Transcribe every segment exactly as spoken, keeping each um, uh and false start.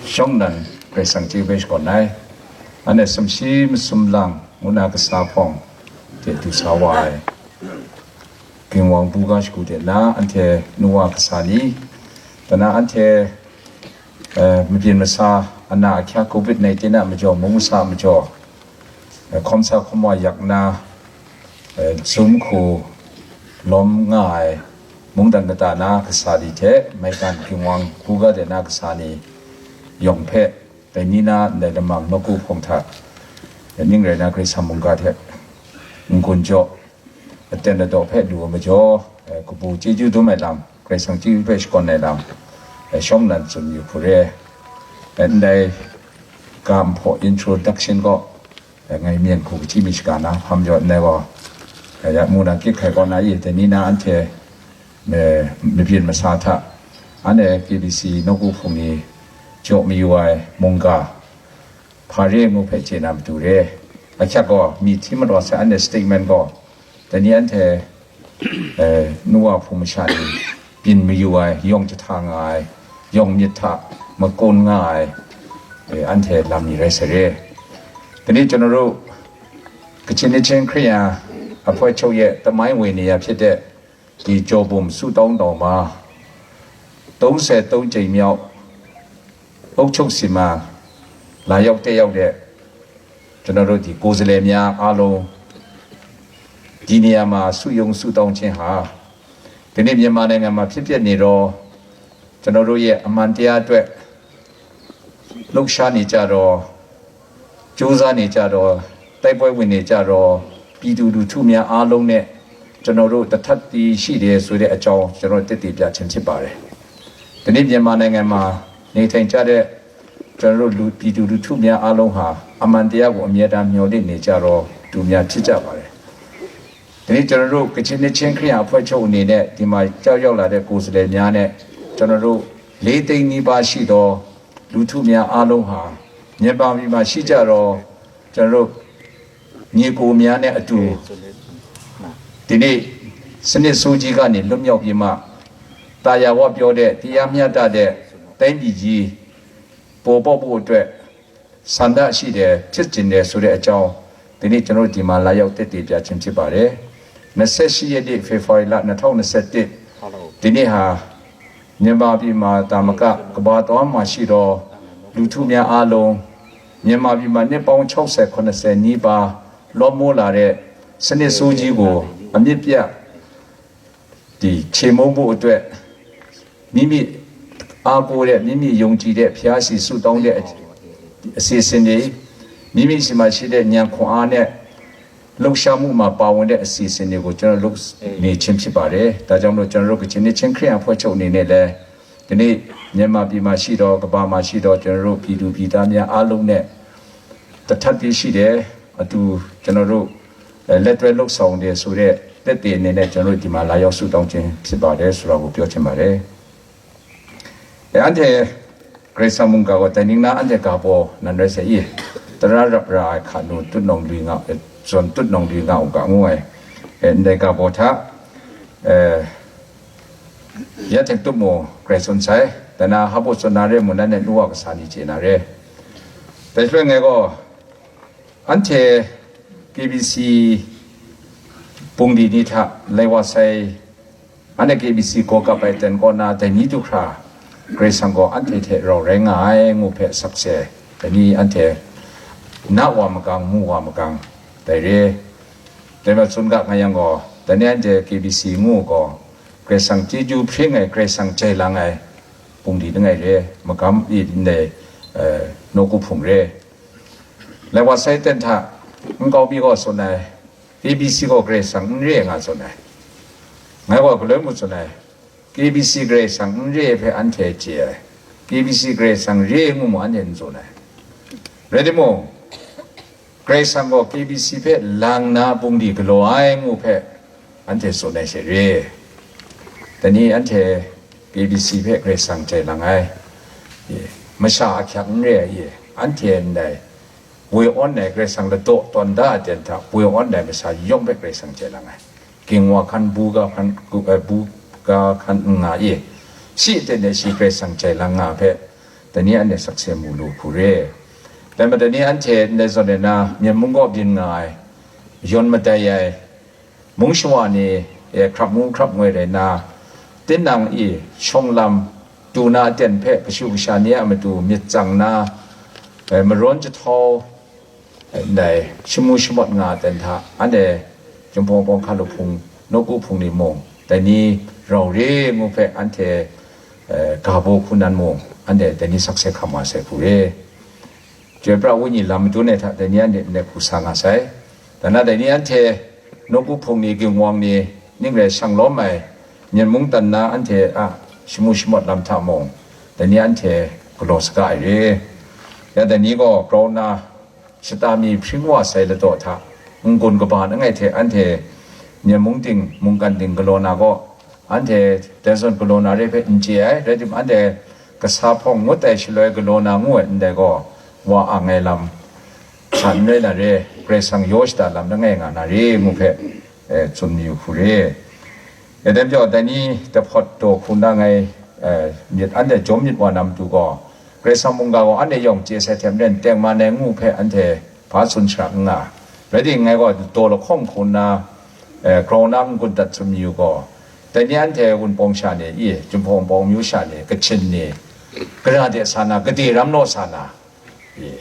Shawng nnan Karai Kasang chye hpe shakawn ai. Anhte sumshi masum lang ngu na kasa hpawng hte du sa wa ai. Ginwang buga shagu de na anhte nu wa kasa ni, dana anhte, eh, mabyin masa ana ahkya covid nineteen a majaw, mung masa a majaw, eh, hkawm sa hkawm wa yak na, eh, zum hku lawm nga ai mungdan mada na kasa ni hte maigan ginwang buga de na kasa ni yawng hpe, dai ni na ndai lamang nawku hpawng hta, eh, ning rai na Karai Kasang mungga hte n-gun jaw, aten ladaw hpe lu ai majaw, eh, kabu chyeju dum ai lam, Karai Kasang chyeju hpe shakawn ai lam, eh, shawng nnan tsun yu hku re. Eh, ndai ga nhpaw introduction gaw, eh, ngai myen hku kahti mi shaga na hpa majaw ndai gaw, eh, ya mu na kyit hkai kaw na i, dai ni na anhte, eh, mabyin masa hta, anhte K B C nawku hpung ni jaw mayu ai mungga, hpa re ngu hpe chye na matu re. Ahkyak gaw, myi hti maraw sai anhte statement gaw, dai ni anhte, eh, nu wa hpung masha ni byin mayu ai, yawng jahta nga ai, yawng myit hta makun nga ai, eh, anhte lam ni rai sai re. Dai ni ကျွန်တော်တို့ ကချင်နှစ်ခြင်းခရစ်ယာန်အဖွဲ့ချုပ်ရဲ့သမိုင်းဝင်နေရာဖြစ်တဲ့ ဒီကြော်ပုံဆုတောင်းတော်မှာ သုံးဆယ့်သုံးကြိမ်မြောက် အုပ်ချုပ်စီမံလာရောက်တက်ရောက်တဲ့ ကျွန်တော်တို့ဒီကိုယ်စားလှယ်များအားလုံး ဒီနေရာမှာဆုရုံးဆုတောင်းခြင်းဟာ ဒီနေ့မြန်မာနိုင်ငံမှာဖြစ်ပျက်နေသော ကျွန်တော်တို့ရဲ့အမှန်တရားအတွက် လှုပ်ရှားနေကြသော ကြိုးစားနေကြသော တိုက်ပွဲဝင်နေကြသော ပြည်သူလူထုများအားလုံးနဲ့ ကျွန်တော်တို့တထပ်တည်းရှိတယ်ဆိုတဲ့အကြောင်း ကျွန်တော်တို့ သက်သေပြခြင်းဖြစ်ပါတယ်။ ဒီနေ့မြန်မာနိုင်ငံမှာနေထိုင်ကြတဲ့ ကျွန်တော်တို့လူ-ပြည်သူလူထုများအားလုံးဟာ အမှန်တရားကိုအမြဲတမ်းမျှော်လင့်နေကြသောသူများဖြစ်ကြပါတယ်။ ဒီနေ့ကျွန်တော်တို့ကချင်နှစ်ခြင်းခရစ်ယာန်အဖွဲ့ချုပ်အနေနဲ့ဒီမှာရောက်ရောက်လာတဲ့ကိုယ်စားလှယ်များနဲ့ ကျွန်တော်တို့လေးသိန်းနီးပါးရှိသောလူထုများအားလုံးဟာ မြန်မာပြည်မှာရှိကြသောကျွန်တော်တို့ညီအစ်ကိုများနဲ့အတူ ဒီနေ့စနစ်ဆိုးကြီးကနေလွတ်မြောက်ပြီးမှ သာယာဝပြောတဲ့တရားမျှတတဲ့တိုင်းပြည်ကြီးပေါ်ပေါက်ဖို့အတွက်ဆန္ဒရှိတယ်၊ ဖြစ်ချင်တယ်ဆိုတဲ့အကြောင်း ဒီနေ့ကျွန်တော်တို့ဒီမှာလာရောက်သက်သေပြခြင်းဖြစ်ပါတယ်။ နှစ်ဆယ့်ရှစ်ရက်နေ့ ဖေဖော်ဝါရီလ နှစ်ထောင်နှစ်ဆယ့်တစ် ဒီနေ့ဟာ မြန်မာပြည်မှာသာမက ကမ္ဘာတဝန်းမှာရှိသောလူထုများအားလုံး မြန်မာပြည်မှာနှစ်ပေါင်းခြောက်ဆယ်ခုနှစ်ဆယ်နီးပါးလွှမ်းမိုးလာတဲ့စနစ်ဆိုးကြီးကိုအမြစ်ပြတ် ဒီချေမှုန်းဖို့အတွက်မိမိအားကိုးတဲ့မိမိယုံကြည်တဲ့ဘုရားဆီဆုတောင်းတဲ့အအစီအစဉ်တွေမိမိဆီမှာရှိတဲ့ဉာဏ်ခွန်အားနဲ့လှုပ်ရှားမှုမှာပါဝင်တဲ့အစီအစဉ်တွေကိုကျွန်တော်လုပ်နေခြင်းဖြစ်ပါတယ်။ဒါကြောင့်မလို့ကျွန်တော်တို့ကချင်နှစ်ခြင်းခရစ်ယာန်အဖွဲ့ချုပ်အနေနဲ့လည်းဒီနေ့မြန်မာပြည်မှာရှိသောကမ္ဘာမှာရှိသောကျွန်တော်တို့ပြည်သူပြည်သားများအားလုံးနဲ့တစ်ထပ်တည်းရှိတယ်။အတူကျွန်တော်တို့အဲလက်တွဲလုပ်ဆောင်တယ်ဆိုတဲ့သက်သေအနေနဲ့ကျွန်တော်တို့ဒီမှာလာရောက်ဆုတောင်းခြင်းဖြစ်ပါတယ်ဆိုတာကိုပြောချင်ပါတယ်။ အဲအန်ထေဂရိတ်ဆာမုန်ကာကိုတိုင်နင်းနာအန်ထေကာဘောနန်ရဲစေးတရရပ်ရာခါနူတွတ်နောင်လွင်ငါစွန်တွတ်နောင်လွင်ငါဥကငွေအဲနေကာဘောထအဲရထက်တုတ်မော်ဂရိတ်စွန်ဆိုင်တနာဟဘုတ်စွန်နာရဲမုန်နဲ့နူဝကစာနီချေနာရဲတဲဆွဲငယ်ကော Anhte K B C bungli ni hta lai wa sai, anhte K B C gaw kap ai ten kaw na dai ni du hkra, Karai Kasang gaw anhte hte rau rai nga ai ngu hpe sakse, dai ni anhte na wa makang, mu wa makang, dai re. Dai ma tsun ga nga yang gaw, dai ni anhte K B C ngu gaw, Karai Kasang chyeju hpring ai, Karai Kasang jai lang ai, bungli langai re, magam i ndai, eh, nawku hpung re. Lai wa sai ten hta, nkau mi gaw tsun ai, K B C gaw Karai Kasang n re nga tsun ai. Ngai gaw galoi mung tsun ai, K B C Karai Kasang n re hpe anhte chye ai, K B C Karai Kasang re ngu mu anhte n tsun ai. Rai timung, Karai Kasang gaw K B C hpe lang na bungli galaw ai ngu hpe anhte tsun ai she re. Dai ni anhte K B C hpe Karai Kasang jai lang ai, masha ahkyak n re ai, anhte ndai woi awn ai Karai Kasang ladaw tawn da aten hta woi awn ai masha yawng hpe Karai Kasang jai lang ai. Ging wa hkan, bu ga hkan, gu-, eh, bu ga hkan n nga i, shi aten e shi Karai Kasang jai lang nga hpe, dai ni anhte sakse mu lu hku re. Dai majaw dai ni anhte ndai zawn e na, Myen mung kaw byin nga ai, yawn madai ai, mung shawa ni, e, hkrap ngu hkrap ngoi rai na, tinang i shawng lam du na aten hpe kashu kasha ni a matu myit tsang na, e, marawn jahtau, e, ndai shamu shamawt nga aten hta, anhte Jinghpaw Wunpawng hkalup hpung, nawku hpung ni mung, dai ni rau re ngu hpe anhte, e, ga baw hku nan mung, anhte dai ni sakse hkam wa sai hku re. Chyoi pra Wenyi lam madun ai hta dai ni anhte ndai hku sa nga sai. Dan na dai ni anhte nawku hpung ni, ginwang ni, ning rai shang lawm ai, Myen mung dan na anhte a shamu shamawt lam hta mung, dai ni anhte galaw saga ai re. Ya dai ni gaw grau nna shata mi hpring wa sai ladaw hta, n-gun kaba langai hte anhte Myen mung ting, mungkan ting galaw na gaw, anhte dai zawn galaw na re hpe n chye ai, rai timung, anhte kasa hpawng ngut ai shaloi galaw na ngu ai ndai gaw, wa ang ai lam hta n rai na re, Karai Kasang yaw shada lam langai nga na re ngu hpe, e, tsun mayu hku re. E, dai majaw, dai ni dahpawt daw hku na ngai, e, myit, anhte jawm myit wa na matu gaw, Karai Kasang mungga gaw anhte yawng chye sai hte maren tengman ai ngu hpe anhte hpa tsun shara n nga. Rai timung, ngai gaw daw lahkawng hku nna, e, grau na n-gun dat tsun mayu gaw, dai ni anhte Wunpawng sha ni, i, Jinghpaw Wunpawng amyu sha ni, Kachin ni, gara de sa na, gade ram naw sa na, i,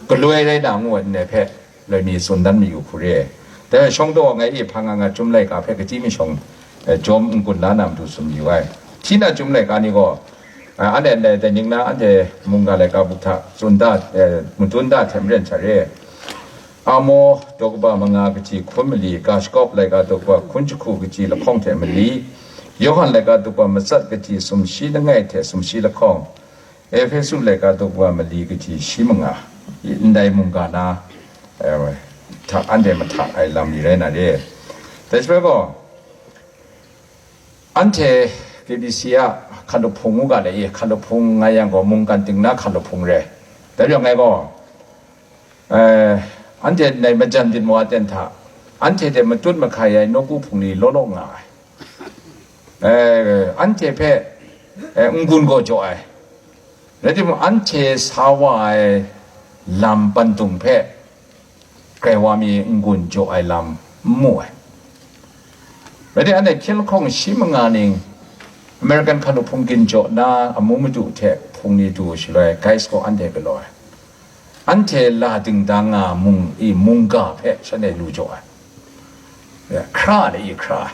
galoi rai na ngu ai ndai hpe loi mi tsun dan mayu hku re. Dai shawng daw ngai i hpa nga nga Chyum laika hpe kachyi mashawng, e, jawm n-gun la na matu tsun mayu ai. Hti na Chyum laika ni gaw, a, anhte ndai dai ning na anhte mungga laika buk hta tsun da, e, madun da hte maren sha re. Amo daw kaba manga kachyi hkun mali, Ga Shakawp laika daw kaba hkun jahku kachyi lahkawng hte mali, Yawhan laika daw kaba matsat kachyi sumshi langai hte sumshi lahkawng, Ehpesu laika daw kaba mali kachyi shi manga, ndai mungga na, eh, hta, anhte mahta ai lam ni rai na re. Dai shaloi gaw, anhte K B C a hkalup hpung ngu ga le i, hkalup hpung nga yang gaw, mungkan ting na hkalup hpung re. Dai rawng ai gaw, eh, anhte ndai majan byin wa ten hta, anhte hte matut mahkai ai nawku hpung ni law law nga ai. Eh, anhte hpe, eh, n-gun gaw jaw ai. Rai timung, anhte sa wa ai lam pandung hpe, grai wa mi n-gun jaw ai lam n mu ai. Rai timung, anhte hkyen lahkawng shi manga ning, American hkalup hpung ginjaw na amu madu hte hpung ni du shaloi, guys gaw anhte galaw ai. Anhte la dingdang nga mung i mungga hpe shanhte lu jaw ai. Ya, hkra le i hkra.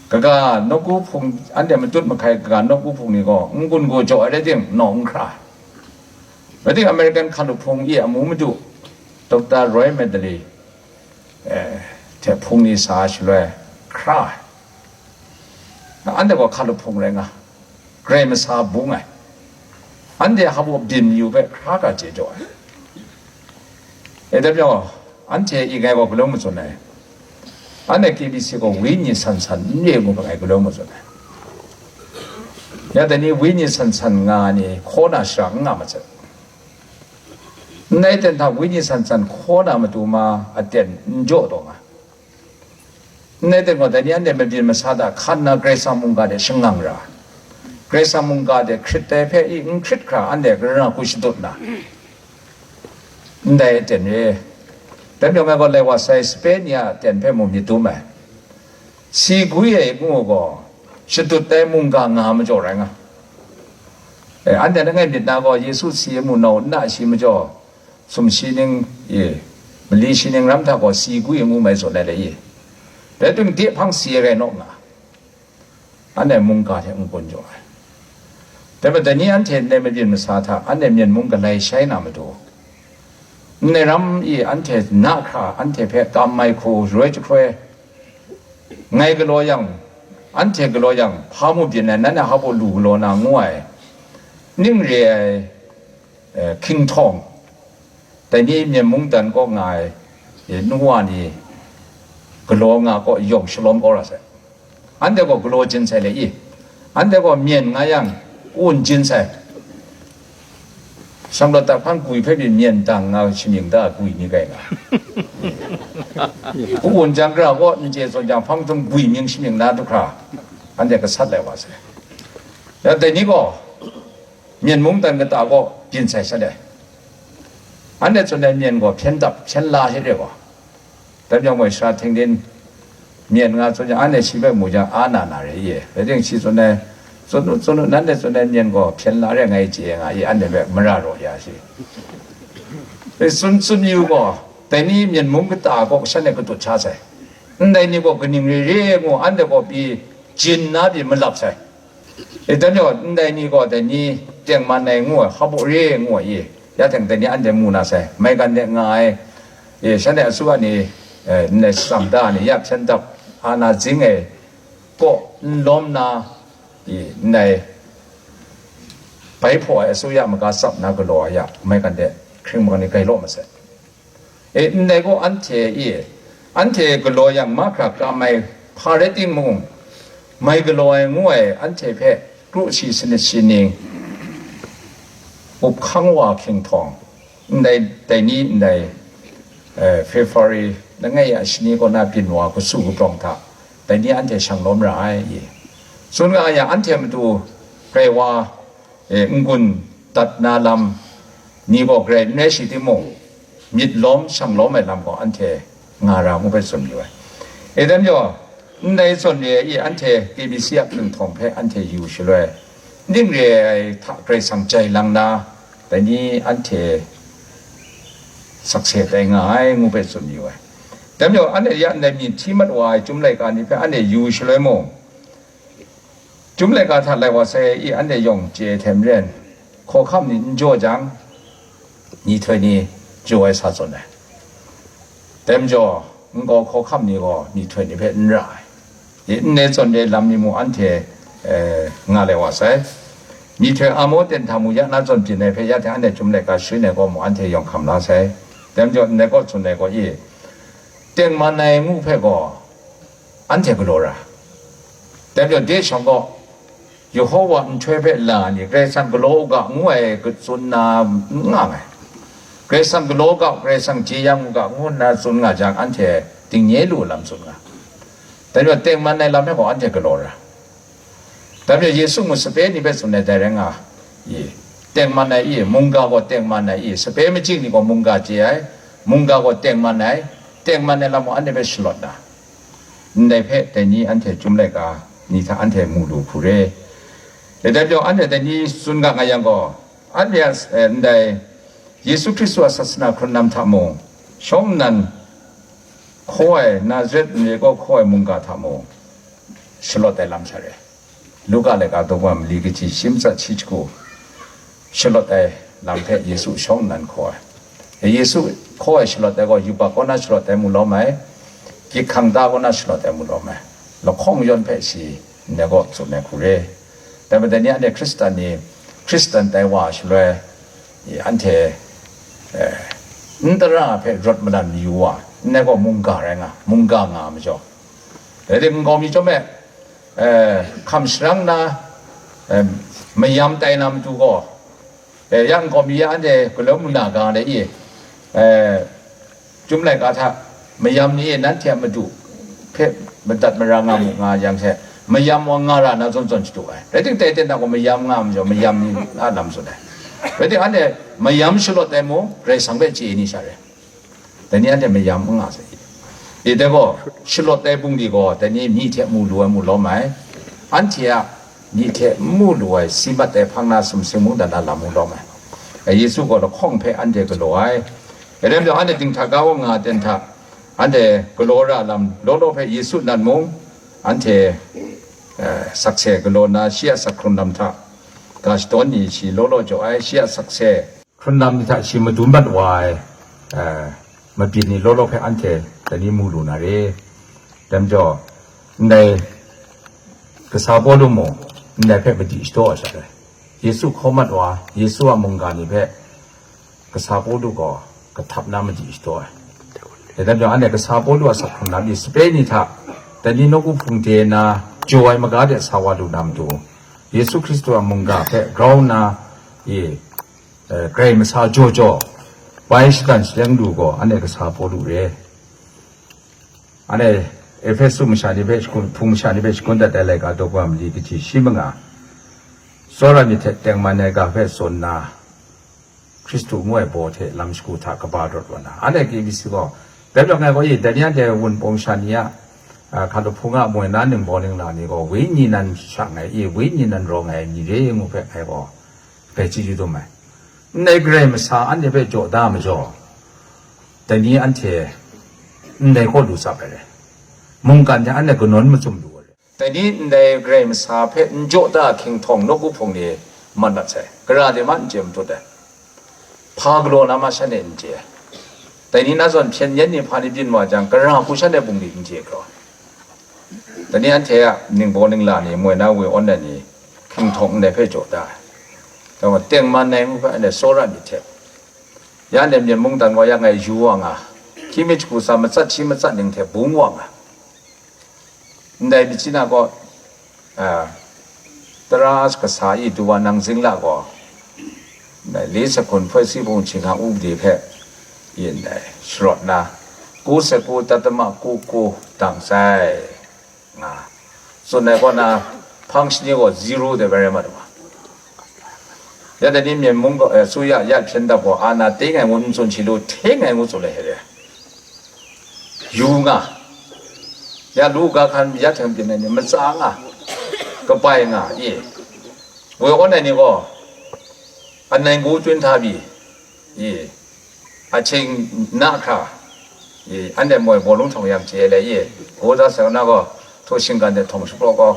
Kaga nawku hpung, anhte matut mahkai kaga nawku hpung ni gaw, n-gun gaw jaw ai rai timung, naw n hkra. Rai timung, American hkalup hpung i amu madu, Doctor Roy Medley, eh, hte hpung ni sa shaloi, hkra. Anhte gaw hkalup hpung rai nga, Karai masa bung ai. Anhte hpa byin mayu hpe hkra ga chye jaw ai. E, dai majaw, anhte i ngai gaw galaw matsun ai. Anhte K B C gaw wenyi san san n re ngu hpe ngai galaw matsun ai. Ya dai ni wenyi san san nga ni hkaw na shara n nga masat. Ndai ten hta wenyi san san hkaw na matu ma aten n jaw taw nga. Ndai ten gaw, dai ni anhte mabyin masa hta hkan na Karai Kasang mungga de shangang ra, Karai Kasang mungga de hkrit dai hpe i n hkrit hkra anhte karana hku shadut na, ndai aten re. Dai majaw ngai gaw lai wa sai sape ni a aten hpe mung myit dum ai. Si gwi ai ngu gaw, shadut ai mungga nga majaw rai nga. Eh, anhte langai myit na gaw, Yesu si ai mu nau nna shi majaw, sumshi ning, e, mali shi ning ram hta gaw si gwi ngu mai zawn ai le i. Rai timung, de hpang si ai rai naw nga, anhte mungga hte n-gun jaw ai. Dai majaw dai ni anhte ndai mabyin masa hta anhte Myen mung galai shai na matu, ndai ram i anhte na hkra anhte hpe kam mai hku roi jahkroi, ngai galaw yang, anhte galaw yang, hpa mu byin ai, nanhte hpa baw lu galaw na ngu ai, ning re ai, eh, hkinghtawn, dai ni Myen mungdan kaw nga ai, eh, nu wa ni galaw nga kaw yawng shalawm kau ra sai. Anhte gaw galaw jin sai le i, anhte gaw myen nga yang, un jin sai. Shanglawt da hpan gwi hpe byin myen dang nga shamying da gwi ni kai nga. Hku wun jang gara kaw n chye zawn jang, hpang jum gwi mying shamying na du hkra, anhte gasat lai wa sai. Ya dai ni gaw, Myen mungdan kata kaw byin sai shanhte, anhte tsun ai myen gaw hpyen dap hpyen la hte re gaw, dai myawng moi sara htingrin myen nga tsun yang, anhte shi hpe mu jang, a na na re ye. Rai timung, shi tsun ai, tsun u, tsun u, nanhte tsun ai myen gaw hpyen la re ngai chye nga i, anhte hpe mara raw ya shi. E, tsun, tsun yu gaw, dai ni myen mung kata kaw shanhte katut sha sai. Ndai ni gaw kaning re re ngu, anhte gaw pyi jin na pyi malap sai. E, dai majaw, ndai ni gaw dai ni tengman ai ngu ai, hpa baw re ngu ai i, ya teng dai ni anhte mu na sai, maigan de nga ai, e, shanhte asu a ni, e, ndai shadang da ni, ya hpyen dap, a na zing ai kaw n lawm na, i, ndai bai hpaw ai asu ya maga tsap na galaw ai ya, maigan de hkring magam ni gai law masai. E, ndai gaw anhte e, anhte galaw yang mahkra kam ai hpa rai timung, mai galaw ai ngu ai anhte hpe kru shi sanit shi ning, up hkang wa hkying htawng, ndai, dai ni ndai, eh, February langai ya shani kaw na byin wa kasu kabrawng hta, dai ni anhte shang lawm ra ai, i tsun nga yang, anhte matu grai wa, e, n-gun dat na lam ni gaw grai n rai shi timung, myit lawm shang lawm ai lam gaw anhte nga ra ngu hpe tsun yu ai. E, dai majaw, ndai zawn re ai i, anhte K B C a hpring htawng hpe anhte yu shaloi, ning re ai hta Karai Kasang jai lang na, dai ni anhte sakse tai nga ai ngu hpe tsun yu ai. Dai majaw, anhte ya ndai myi hti mat wa ai Chyum laika ni hpe anhte yu shaloi mung, Chyum laika hta lai wa sai i, anhte yawng chye ai hte maren, hkawhkam ni n jaw jang, myihtoi ni jaw ai sa tsun ai. Dai majaw, nkau hkawhkam ni gaw myihtoi ni hpe n ra ai. I, n-, ndai zawn re lam ni mung anhte, eh, nga lai wa sai. Myihtoi Amo ten hta mung ya na zawn byin ai hpe ya hte anhte Chyum laika sharin ai gaw mung anhte yawng hkam la sai. Dai majaw, ndai kaw tsun ai gaw i, tengman ai ngu hpe gaw, anhte galaw ra. Dai majaw, de shawng gaw, Yehowa nhtoi hpe la ni, Karai Kasang galaw u ga ngu ai katsun na n nga ai. Karai Kasang galaw u ga, Karai Kasang jeyang u ga ngu nna tsun nga jang, anhte dingnye lu lam tsun nga. Dai majaw, tengman ai lam hpe gaw anhte galaw ra. Dai majaw, Yesu mung sape ni hpe tsun ai dai rai nga i, tengman ai i, mungga gaw tengman ai i, sape majing ni gaw mungga chye ai, mungga gaw tengman ai, tengman ai lam gaw anhte hpe shalawt na, ndai hpe dai ni anhte Chyum laika ni hta anhte mu lu hku re. Dai majaw, anhte dai ni tsun ga nga yang gaw, anhte a, eh, ndai Yesu Hkristu a sasana hkrun lam hta mung, shawng nnan hkaw ai, Nazaret mare kaw hkaw ai mungga hta mung, shalawt ai lam sha re. Luka laika daw wa mali kaji shi matsat shi jahku, shalawt ai lam hpe Yesu shawng nnan hkaw ai. Yesu hkaw ai shalawt ai gaw, yubak kaw na shalawt ai mu lawm ai, gyit hkang ta kaw na shalawt ai mu lawm ai, lahkawng yawn hpe shi ndai kaw tsun ai hku re. Dai majaw, dai ni anhte Hkristan ni, Hkristan tai wa shaloi, i, anhte, eh, n tara hpe rawt malan mayu wa, ndai gaw mungga rai nga, mungga nga majaw, rai tim, nkau mi chyawm e, eh, hkam sharang na, eh, mayam tai na matu gaw, eh, ya nkau mi ya anhte galaw mu na ga de i, eh, Chyum laika hta mayam ni e nanhte a madu hpe madat mara nga mu nga yang she, mayam wa nga ra na zawn zawn shadu ai. Rai tim, dai ten na gaw mayam nga majaw, mayam ni a lam tsun ai. Rai tim, anhte mayam shalawt ai mung, Karai Kasang hpe chye ai ni sha re. Dai ni anhte mayam n nga sai. I, dai gaw, shalawt ai bungli gaw, dai ni myi hte mu lu ai mu lawm ai. Anhte a myi hte n mu lu ai, si mat ai hpang na sumsing mungdan na lam mu lawm ai. Yesu gaw lahkawng hpe anhte galaw ai. Rai tim, anhte dinghta ga wa nga ten hta, anhte galaw ra lam law law hpe Yesu nan mung, anhte, eh, sakse galaw nna, shi a sak hkrun lam hta ga shadawn ni shi law law jaw ai, shi a sakse hkrun lam ni hta shi madun mat wa ai, eh, mabyin ni law law hpe anhte dai ni mu lu na re. Dai majaw, ndai kasa Pawlu mung, ndai hpe madi shadaw ai sha ai. Yesu hkaw mat wa, Yesu a mungga ni hpe kasa Pawlu gaw kahtap na madi shadaw ai. Dai majaw, anhte kasa Pawlu a sak hkrun lam ni sape ni hta, dai ni nawku hpung de na jaw ai maga de sa wa lu na matu, Yesu Hkristu a mungga hpe grau nna, i, eh, grai masa jaw jaw, bai shatan shaleng lu gaw, anhte kasa Pawlu re. Anhte Ehpesu masha ni hpe shakun, hpung masha ni hpe shakun dat ai laika daw wa mali kaji shi manga, Tsawra myit hte tengman ai ga hpe tsun nna, Hkristu ngu ai baw hte lam shagu hta kaba rawt wa na, anhte K B C gaw, dai majaw ngai gaw, i, dai ni anhte wunpawng sha ni a, a, hkalup hpung a moi na ningbaw ningla ni gaw, wenyi nan shang ai, i, wenyi nan rawng ai ni re ngu hpe ngai gaw, dai chyeju dum ai. Ndai Karai Masa anhte hpe jaw da majaw, dai ni anhte ndai hkaw lu tsap ai re. Mungkan hte anhte kanawn machyum lu ai re. Dai ni ndai Karai Masa hpe n jaw da hkinhtawng nawku hpung ni mat mat sai, gara de ma n chye matut ai. Hpa galaw na ma shanhte n chye. Dai ni na zawn hpyen yen ni hpa ni byin wa jang, gara hku shanhte bungli n chye galaw. Dai ni anhte a ningbaw ningla ni, moi na woi awn ai ni, hkinhtawng ndai hpe jaw da ai. Dai gaw, tengman ai ngu hpe anhte tsawra myit hte, ya ndai myen mungdan gaw ya ngai yu wa nga, hkying mi jahku tsa matsat shi matsat ning hte bung wa nga. Ndai myit chyi na gaw, a, tara kasa i du wa nang zingla gaw, ndai li sakun hpoi si hpung hkinghkang upadi hpe, yin dai sharawt na, ku saku tatama ku ku dang sai nga, tsun ai kaw na, hpang shani gaw zero de very much wa. Ya dai ni myen mung gaw, eh, su ya, ya hpyen dap gaw, ana ting ai ngu n tsun shi lu, ting ai ngu tsun ai hte re. Yu nga. Ya lu ga hkan ya hte byin ai ni, matsa nga, kabai nga, i. Woi awn ai ni gaw, anai ngu tun hta pyi, i, ahkying na hkra, i, anhte moi bawlung htawng yang chye ai le, i, hkaw za sa na gaw, htaw shinggan de htawng shapraw gaw,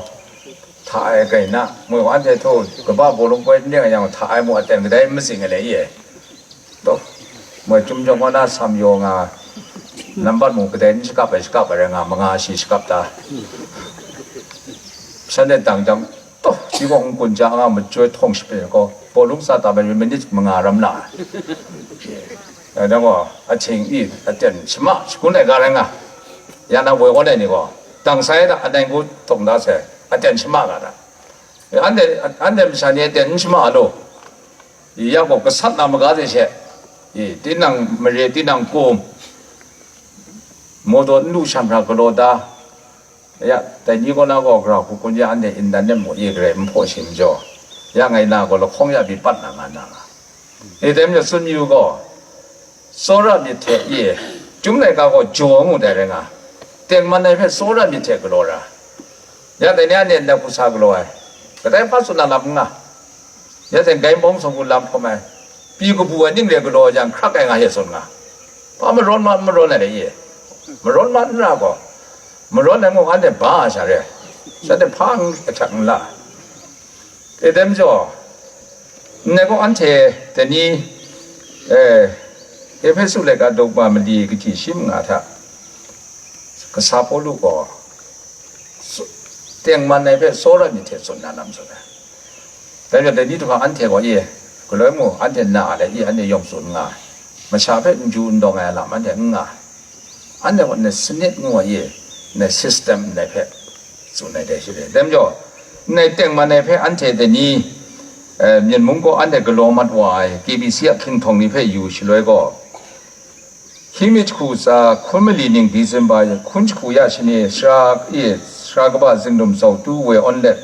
hta ai kai na, moi wa anhte htaw kaba bawlung poi n ring yang hta ai mu aten kadai n matsing ai le, i, taw, moi chyum jawng wa na sam yaw nga, nambat mung kadai n shakap ai, shakap ai rai nga, manga shi shakap ta, shanhte dang jang, taw, shi gaw n kun ja nga, majoi htawng shapen gaw, bawlung sa tam ai minit manga ram na ai. Dai gaw, ahkying i, aten shama, shakun ai ga rai nga, ya na woi awn ai ni gaw, dang sai da, anai ngu htawng da sai, aten shama ga da. Anhte, anhte masha ni aten n shama lu, ya gaw, gasat na maga de she, i, tinang mare, tinang kum, mawdaw n lu shan hkra galaw da, ya, dai ni kaw na gaw, gara hku kun ya, anhte indan nem mu, i, garai n hpaw shi majaw, ya ngai na gaw lahkawng ya pyi pat na nga na nga. I, dai majaw tsun yu gaw, tsawra myit hte, i, chyum laika gaw jaw ngu dai rai nga, tengman ai hpe tsawra myit hte galaw ra, ya dai ni anhte ndai hku sa galaw ai, kadai hpa tsun na lam n nga, ya dai gai bawng sawng hku lam hkawm ai, pyi kabu ai ning re galaw ai jang, hkrak ai nga she tsun nga, hpa marawn ma n marawn ai le, i, marawn ma n ra gaw, marawn ai ngu anhte ba ai sha re, shanhte hpa ahkyak n la. E, dai majaw, ndai gaw anhte dai ni, eh, Ehpesu laika daw ma mali kaji shi manga hta, kasa Pawlu gaw, tsu-, tengman ai hpe tsawra myit hte tsun na lam tsun ai. Dai majaw, dai ni hta hkra anhte gaw, e, galoi mu, anhte na a le, i, anhte yawng tsun nga ai, masha hpe n ju n dawng ai lam anhte n nga ai. Anhte gaw ndai sanit ngu ai, ndai system ndai hpe tsun ai dai shi re. Dai majaw, ndai tengman ai hpe anhte dai ni, eh, Myen mung gaw anhte galaw mat wa ai K B C a hkinhtawng ni hpe yu shaloi gaw, hkying mi jahku tsa hkun mali ning December hkun jahku ya shani, sara, e, sara kaba Zinglum Zautu woi awn let,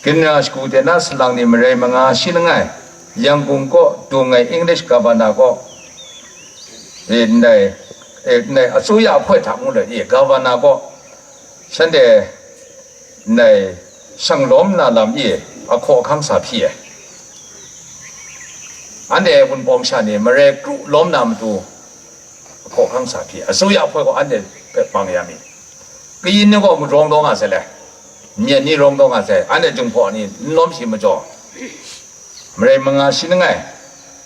ginra shagu de na salang ni marai manga shi langai, Yangon kaw dung ai English Governor kaw, e, ndai, e, ndai asuya ahkoi hta ngu let, e, Governor kaw, shanhte ndai shang lawm na lam e ahkaw ahkang sa hpyi ai. Anhte wunpawng sha ni marai kru lawm na matu ahkaw ahkang sa hpyi ai. Asuya ahkoi gaw anhte hpe bang ya mi. Kayin ni gaw rawng daw nga sai le, myen ni rawng daw nga sai, anhte jinghpaw ni n lawm shi majaw, marai manga shi langai,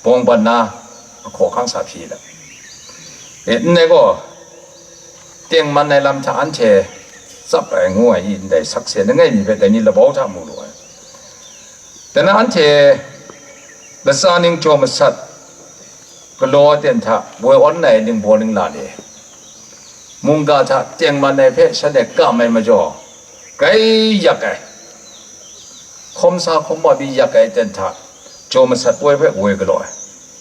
bawng ban na ahkaw ahkang sa hpyi ai. E, ndai gaw, tengman ai lam hta anhte tsap ai ngu ai i, ndai sakse langai mi hpe dai ni labau hta mu lu ai. Dai na anhte latsa ning jaw masat galaw aten hta woi awn ai ningbaw ningla ni, mungga hta tengman ai hpe shanhte kam ai majaw, grai yak ai, hkawm sa hkawm wa pyi yak ai aten hta jaw masat poi hpe woi galaw ai.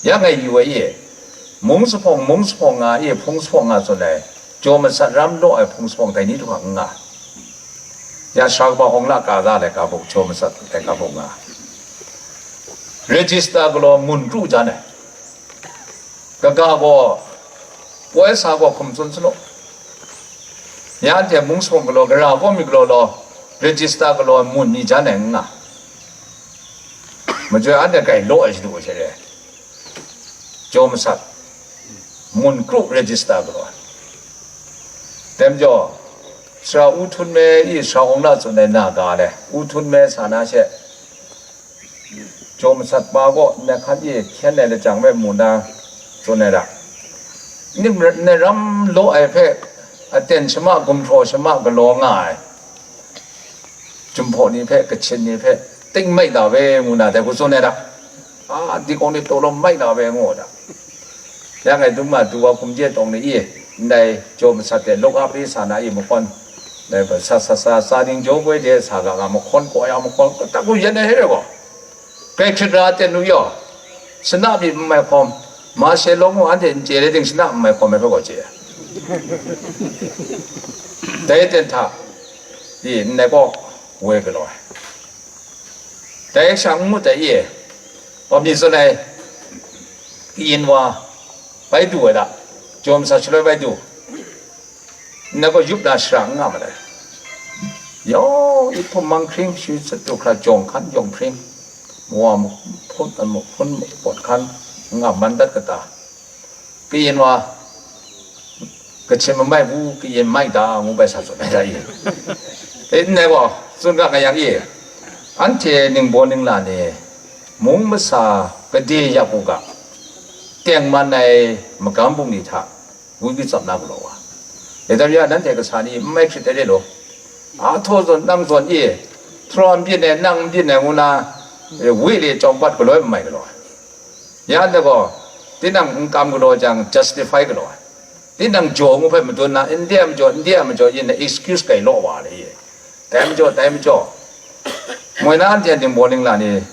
Ya ngai yu ai e, mung zuphpawng, mung zuphpawng nga e, hpung zuphpawng nga tsun ai, jaw masat ram law ai hpung zuphpawng dai ni hta hkra n nga. Ya sara kaba Hkawng la ka da laika buk, jaw masat laika buk nga. register galaw mun kru jan ai. Kaga gaw, poi sa gaw hkum tsun sanu. Ya anhte mung sawng galaw, gara gaw mi galaw law, register galaw mun ni jan ai n nga. Majoi anhte grai law ai shadu ai sha re. Jaw masat, mun kru register galaw ai. Tem jaw, sara u htum me i sara awng la tsun ai na ga le, u htum me sa na she, jaw masat pa gaw, nai hkan e hkyen ai lachyang hpe mu na tsun ai ra. Ning ra-, nai ram law ai hpe, aten shama, gumhpraw shama galaw nga ai. Jumhpaw ni hpe, Kachin ni hpe, ting mai da we, ngu na dai hku tsun ai ra. A, dingkawng ni taw lawm mai da we, ngu ai ra. Ya ngai dum nga du wa hkum je tawng ni i, ndai jaw masat de luk a pri sa na i mahkawn, ndai ba sa sa sa sa ning jaw goi de sa ga nga mahkawn kaw ya mahkawn, tak ku yan ai he re gaw. Kai hkrit ra ten nu yaw, shana mi n mai hkawm, ma she lawng u anhte n chye le ting shana n mai hkawm ai hpe gaw chye. Dai ten hta, i ndai kaw woi galaw ai. Dai shang n ngut ai e, wa mi tsun ai, kayin wa, bai du ai da, jawm sa shaloi bai du, nna gaw yup na shara n nga ma ai. Yawng, i hpum mang hkring, shi sat du hkra jawng hkan, yawng hpring, mawa mahpun, mahpun pawt hkan, n nga man dat kata. Kayin wa, Kachin mamai bu, kayin mai da, ngu bai sa tsun ai da i. E, ndai gaw, tsun ga nga yang i, anhte ningbaw ningla ni, mung masa gade yak u ga, tengman ai magam bungli hta, wun tsap na galaw wa. Dai tam ya, nanhte kasa ni n mai hkrit ai re law, a htaw zawn, nang zawn i, htaw n byin ai, nang n byin ai, ngu na, e, wi le chyawm bat galaw n mai galaw ai. Ya ndai gaw, tinang n kam galaw jang, justify galaw ai. Tinang jaw ngu hpe madun na, ndai a majaw, ndai a majaw, yin na excuse kai law wa le ye. Dai majaw, dai majaw. Moi na anhte ningbaw ningla ni,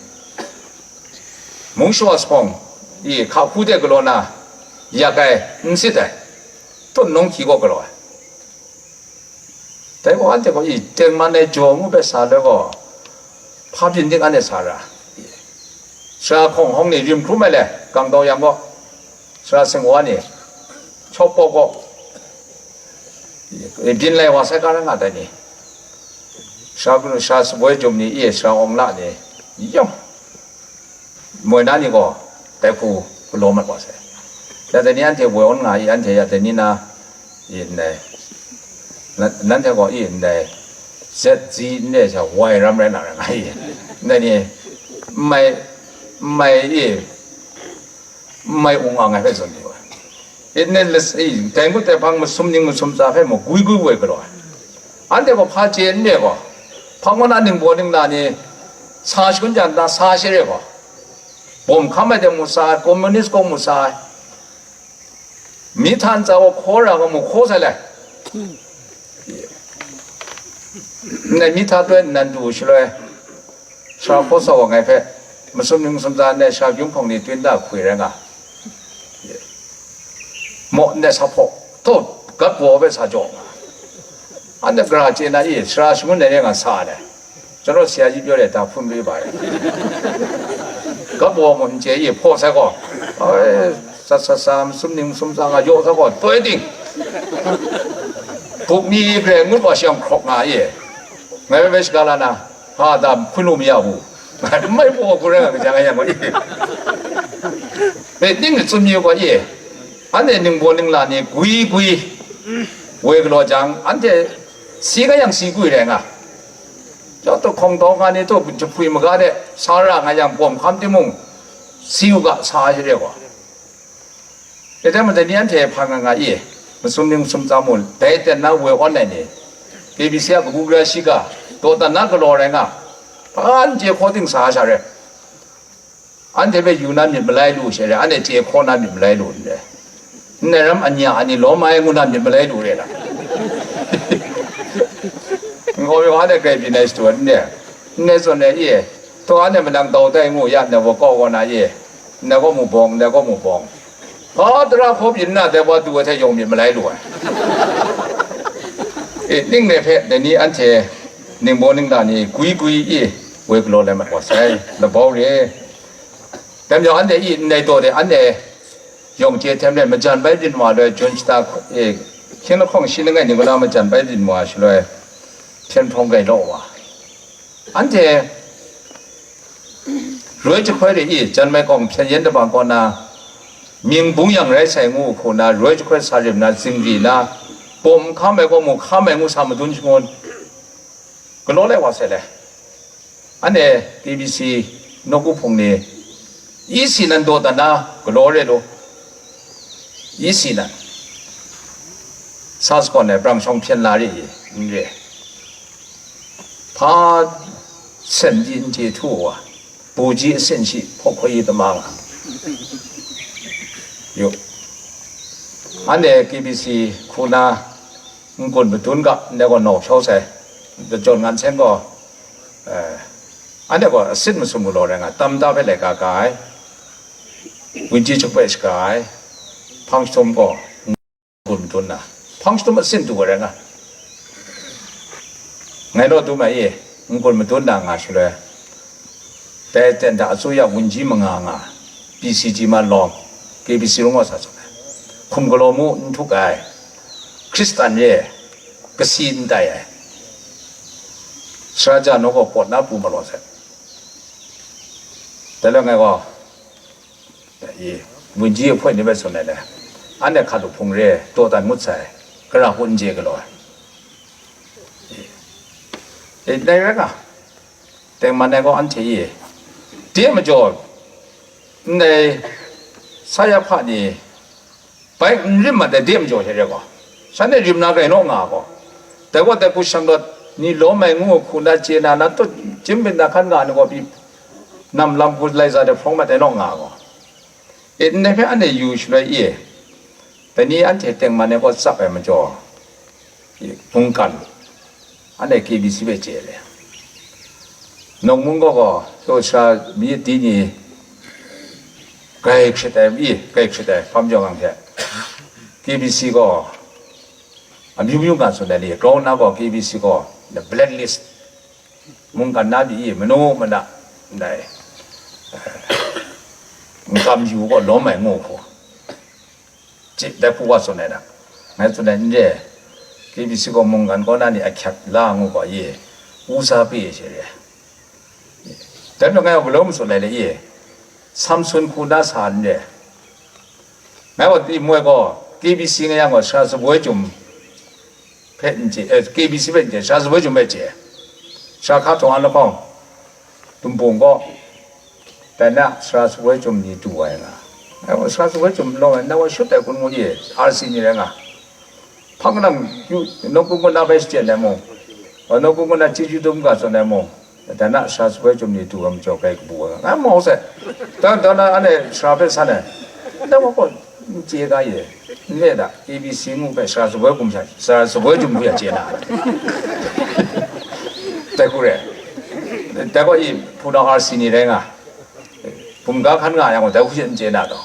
mung shawa sahpawng, i hka hku de galaw na, yak ai, n sit ai. Tun nung hkyi kaw galaw ai. Dai gaw anhte gaw i tengman ai jaw ngu hpe sa le gaw, hpa byin dik anhte sa ra. Sara hkawng hkawng ni rim hkrum ai le, kangdaw yang gaw, sara singwa ni, chawp gaw gaw, byin lai wa sai ka rai nga dai ni, sara, sara saboi jum ni, i sara awng la ni, yawng, moi na ni gaw, dai hku galaw mat wa sai. Ya dai ni anhte woi awn nga i, anhte ya dai ni na, i ndai, nan-, nanhte gaw i ndai, Z Z n re sha, woi ram rai na rai nga i, ndai ni, n mai, n mai i, n mai ung ang ai hpe zawn ni wa. I ndai, i, dai ngut dai hpang masum ning masum tsa hpe mung gwi gwi woi galaw ai. Anhte gaw hpa chye n re gaw, hpang wa na ningbaw ningla ni, sa shangun jan da, sa sha re gaw, bawm hkam ai de mu sa ai, communist kawng mu sa ai, mi hta ntsa wa hkaw ra ga mu hkaw sai lai. Ndai mi hta toi nnan du shaloi, sara hkaw sa wa ngai hpe, masum ning masum tsa ndai sara yum hpawng ni tun da hkwi rai nga. Maw ndai sa hpaw, taw, gat baw hpe sa jaw nga. Anhte gara chye na i, sara shangun ai rai nga sa ai. ကျွန်တော်ဆရာကြီးပြောတယ် ဒါဖွင့်ပေးပါတယ်။ ကပ်ပေါ်မှာ ကျဲကြီး ဖော်ဆက်ကော အဲ ဆက်ဆက်ဆံ မစုံနေ မစုံစံ ငါ ရော့ဆက်ကော တွဲတင် ပုတ်မီ ပြဲ ငုတ်ပါရှောင် ခရော့ ငါ ရဲ့ ငါ ပဲ ပဲ ရှကာလာ နာ ဟာ ဒါ ဖွင့်လို့ မရဘူး။ ငါ မိုက် ပေါ် ကိုယ် ရ ငါ က ကြာ ငါ ရ ငါ ဘယ် တင်း စုံ မျိုး ကော ရဲ့ အန် တဲ့ နင် ပေါ် နင် လာ နေ ကွီ ကွီ ဝဲ ကလော ကြံ အန် တဲ့ စီ က ယံ စီ ကွီ ရဲ ငါ ကျောင်းသူ ခုံတော် ကနေ တို့ ချဖွေ မကား တဲ့ စားရ ငါ ရံ ပေါ် မခမ်း တိမုံ စီ က စား ရ ရဲ ကွာ တဲ့ တဲ့ မ တ နည်း အန် တဲ့ ဖန် ငါ ငါ အေး မစုံ နင် မစုံ စား မုံ တဲ့ တဲ့ နာ ဝဲ အွန် နိုင် နေ ကေဘီစီ က ပကူ ကြ ရှိ က ဒေါ် တ နာ ကလော် ရဲ ငါ ဖန် ကျေ ခေါ် တင် စား ရ ရဲ အန် တဲ့ ပဲ ယူ နာ မြစ် မလဲ လူ ရှဲ ရဲ အန် တဲ့ ကျေ ခေါ် နာ မြစ် မလဲ လူ တဲ့ နရမ် အညာ အနည်း လော မ ငု နာ မြစ် မလဲ လူ ရဲ တာ ငေါ် ပြော အန် တဲ့ ကဲ ပြည် နယ် စတူ နဲ့ နဲ့ စွန် နဲ့ အေး တော့ အန် တဲ့ မနင် တော့ တဲ့ ငို ရ နဲ့ ဝ ကော ဝ နာ အေး နဲ့ ကော မူ ဘောင် နဲ့ ကော မူ ဘောင် ဟော တရ ဖော် ပြည် နာ တဲ့ ဘ သူ ဝ ထဲ ယုံ မြစ် မလဲ လူ ဝဲ အေး နင်း နဲ့ ဖဲ တ နည်း အန် တဲ့ နင်း ဘော နင်း လာ နေ ကွီ ကွီ အေး ဝဲ ကလော် လဲ မ ကွာ ဆိုင် လ ဘော ရဲ Dai majaw anhte i ndai taw de, anhte yawng chye htem re, majan bai rin wa loi, Jun shata e, hkying lahkawng shi langai ni kaw na majan bai rin wa shaloi, hpyen hprawng gai law wa. Anhte roi jahkoi re i, jan mai kawng hpyen yen dabang kaw na, mying bung yang rai sai ngu hku na, roi jahkoi sa rim na, zingri na, pawm hkam ai gaw mu hkam ai ngu sa madun shangun, galaw lai wa sai le. Anhte K B C nawku hpung ni, isi nan daw dan na galaw re lu, isi nan sa sagawn ai brang shawng hpyen la re i, n re. Hpa sen di n chye htu wa, bu ji asin shi hpawk hkoi yi tama nga. Yu. Anhte K B C hku na n-gun madun ga, ndai gaw naw hpyaw sai, dajawn ngan seng gaw, eh, anhte gaw asit masum galaw rai nga, tam da hpe laika ka ai, wunji chakpe shaga ai, hpang shatum gaw n-gun madun na, hpang shatum asin du ai rai nga. Ngai naw dum ai e, n-gun madun na nga shaloi, dai ten da asuya wunji manga nga, P C G ma lawm, K B C rung wa sa tsun ai. Hkum galaw mu n htuk ai, Hkristan re ai, kasi n tai ai, sara ja naw gaw pawt na pru malaw sai. Dai loi ngai gaw, i, wunji ahpoi ni bai tsun ai le, anhte hkalup hpung re, daw dan ngut sai, gara hpun n je galaw ai. E, dai rai nga, tengman ai gaw anhte e, de majaw, ndai sa ya hpa ni, bai n rim mat ai de majaw hte re gaw, shanhte rim na rai naw nga gaw, dai gaw dai hku shang rawt ni lawm ai ngu hku na chye na, na tut chyim byin na hkan nga ni gaw pyi, nam lam hku lai za de hprawng mat ai naw nga gaw, e, ndai hpe anhte yu shaloi e, dai ni anhte tengman ai gaw tsap ai majaw, mungkan, anhte K B C hpe chye le. Nawng mung gaw gaw, taw sara mi di ni, grai hkrit ai, i, grai hkrit ai, hpam jawng ang hte, K B C gaw, amyu myu nga tsun ai ni, grau na gaw K B C gaw, the blacklist, mungkan na di i, manu mana, ndai, n kam yu gaw lawm ai ngu hku. Chyi dai hku wa tsun ai na, ngai tsun ai n re, K B C gaw mungkan kaw na ni ahkyak la ngu gaw ye, u sa pe she re. Dai majaw ngai gaw galaw matsun ai le ye, Samson hku na sa n re. Ngai gaw timoi gaw, K B C nga yang gaw, sara saboi chyum hpe n chye, eh, K B C hpe n chye, sara saboi chyum hpe chye. Sara hka htawng a lahkawng, Tumbung gaw, dai na sara saboi chyum ni du ai nga. Ngai gaw sara saboi chyum lawm ai, nang gaw shut ai kun ngu ye, R C ni rai nga. Hpang nang yu, nawku ngut na bai shachyen ai mung, nawku ngut na chyeju dum ga tsun ai mung, dai na sara saboi chyum ni du ai majaw grai kabu ai nga. Ngai mau sai. Dan, dan na anhte sara hpe san ai. Dai wa gaw, n chye ga ye, n le da, A B C ngu hpe sara saboi kum sha, sara saboi jum hku ya chye na. Dai hku re. Dai gaw i, hpunau R C ni rai nga, bumga hkan nga yang gaw, dai hku she n chye na taw.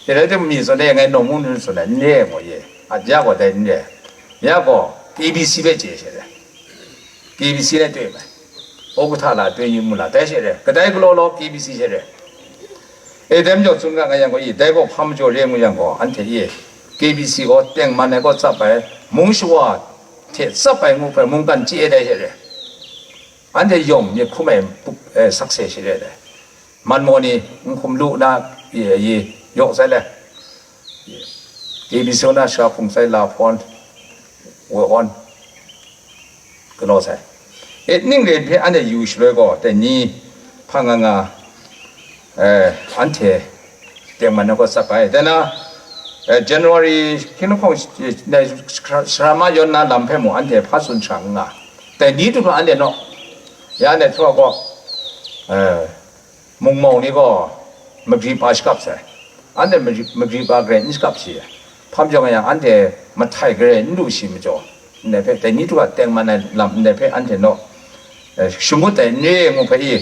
E rai timung, mi zawn e ngai nawng mung ni tsun ai, n re gaw ye, a ya gaw dai n re. Ya gaw, A B C hpe chye she re. A B C rai twe mai. Okahta la, twe yu mu la, dai she re. Kadai galaw law, A B C she re. E, dai majaw tsun ga nga yang gaw i, dai gaw hpa majaw re ngu yang gaw, anhte e, K B C gaw tengman ai gaw tsap ai, mung shawa hte tsap ai ngu hpe mungkan chye ai dai she re. Anhte yawng myit hkum ai pup, eh, sakse she re dai. Man maw ni n hkum lu na, i, i, yaw sai le. K B C na sha hpung sai la hpawn, woi awn, galaw sai. E, ning ren hpe anhte yu shaloi gaw, dai ni hpa nga nga, eh, anhte tengman na gaw tsap ai. Dai na, eh, January hkying lahkawng, eh, dai sara ma yawn na lam hpe mung anhte hpa tsun shang n nga. Dai ni du hkra anhte naw, ya anhte htaw gaw, eh, mungmau ni gaw magri pa shakap sai. Anhte magri, magri pa garai n shakap shi ai. Hpa majaw nga yang, anhte mahtai garai n lu shi majaw, ndai hpe, dai ni hkra tengman ai lam ndai hpe anhte naw, eh, shangut ai n re ngu hpe i,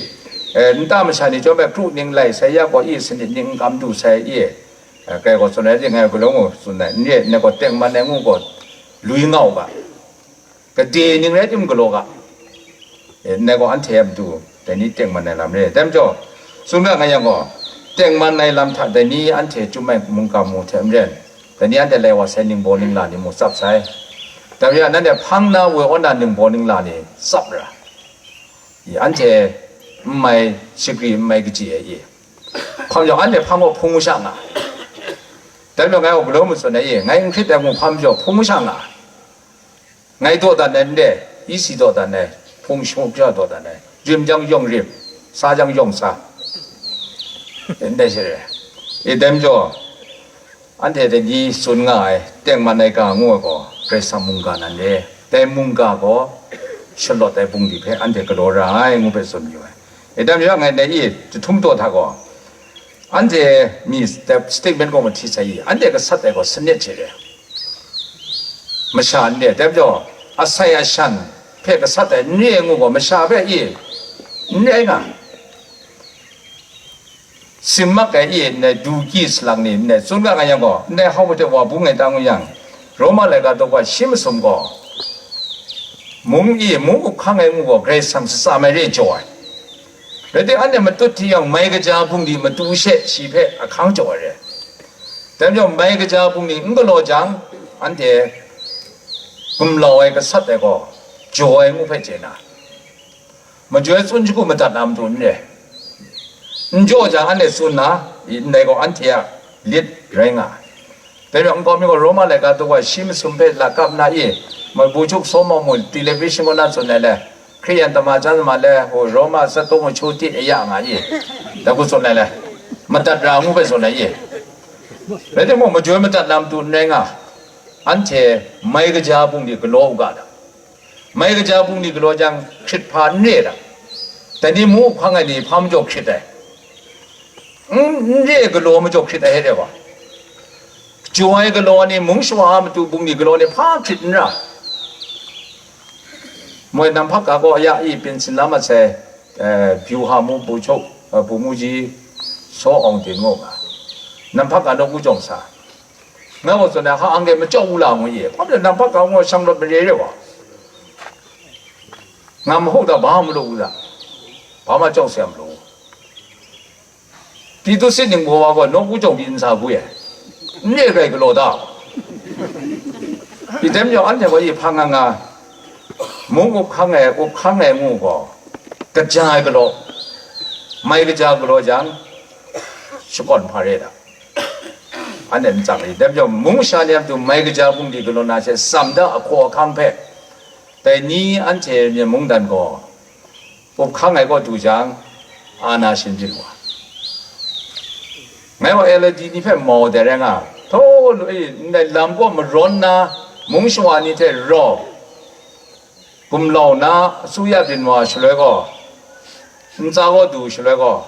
eh, nta masha ni chyawm ai kru ning lai sai ya gaw i, sanit ning n kam du sai i, eh, kai gaw tsun ai, ngai galaw ngu tsun ai, n re, ndai gaw tengman ai ngu gaw, lui nga u ga. Gade ning rai tim galaw ga, e, ndai gaw anhte a matu dai ni tengman ai lam re. Dai majaw, tsun ga nga yang gaw, Tengman ai lam hta dai ni anhte chyum ai mungga mu hte maren, dai ni anhte lai wa sai ningbaw ningla ni mu tsap sai. Dai re ai, nanhte hpang na woi aw na ningbaw ningla ni tsap ra. I, anhte n mai shagri, n mai kaji ai i. Hpa majaw, anhte hpang gaw hpung masha nga ai. Dai majaw, ngai gaw galaw matsun ai i, ngai n hkrit ai mung hpa majaw hpung masha nga ai. Ngai dawdan ai n re, isi dawdan ai, hpung shawng sha dawdan ai, rim jang yawng rim, sa jang yawng sa, ndai sha re. I, dai majaw, anhte dai ni tsun nga ai, tengman ai ga ngu ai gaw, Karai Kasang mungga nan re. Dai mungga gaw, shalawt ai bungli hpe anhte galaw ra ai, ngu hpe tsun mayu ai. I, dai majaw, ngai dai i, jahtum daw hta gaw, anhte mi statement gaw mahti sai i, anhte gasat ai gaw sanit hte re. Masha n re, dai majaw, asai ashan hpe gasat ai n re ngu gaw, masha hpe i, n rai nga. Simak ai i, ndai du kyi salang ni, ndai tsun ga nga yang gaw, ndai hau hte wa bung ai ta ngu yang, Roma laika daw gaw shi masum gaw, mung i, mung up hkang ai ngu gaw, Karai Kasang shatsam ai re jaw ai. Rai timung, anhte matut hti yang, mai kaja bungli matu she shi hpe ahkang jaw ai re. Dai majaw, mai kaja bungli n galaw jang, anhte gumlau ai gasat ai gaw, jaw ai ngu hpe chye na, majoi tsun shagu madat na matu n re. N jaw jang, anhte tsun na, i, ndai gaw anhte a lit rai nga ai. Dai majaw, nkau mi gaw Roma laika daw gaw shi masum hpe lakap na i, mai bu chuk sawm mau mu, television kaw na tsun ai le, Hkriyan tama jan ma le, Roma zatdawng mashu ti aya nga i, da ku tsun ai le, madat ra ngu hpe tsun ai i. Rai timung, majoi madat na matu n rai nga, anhte mai kaja bungli galaw u ga da. Mai kaja bungli galaw jang, hkrit hpa n re da. Dai ni mung up hkang ai ni hpa majaw hkrit ai. N, n re galaw majaw hkrit ai hte wa. Jaw ai galaw ni, mung shawa a matu bungli galaw ni hpa hkrit n ra. Moi, namhpak ga gaw ya i, pyin sin la mat sai, eh, Byuha mu bu chuk, eh, bu mu ji, Saw Awng Ding ngu nga. Namhpak ga nawku jawng sa. Nga gaw tsun ai, ha, anhte machyau u la ngu ye. Hpa pyi namhpak ga ngu shang rawt mare re wa. Nga mahu ta ba malu u la. Ba ma chyau se malu. Pi tu sit ning baw wa gaw nawku jawng pyi n sa gu ye. N re rai galaw ta. Pyi dai majaw anhte gaw i hpang nga nga. Mung up hkang ai, up hkang ai ngu gaw, kaja ai galaw, mai kaja galaw jang, shakawn hpa re da. Anhte n tsang i, dai majaw, mung masha ni a matu mai kaja bungli galaw na she tsam da ahkaw ahkang hpe, dai ni anhte Myen mungdan gaw, up hkang ai kaw du jang, ana shin byin wa. Ngai gaw L D ni hpe mau dai rai nga, htaw lu i, ndai lam kaw marawn na, mung shawa ni hte rau, gumlau na, asuya byin wa shaloi gaw, ntsa kaw du shaloi gaw,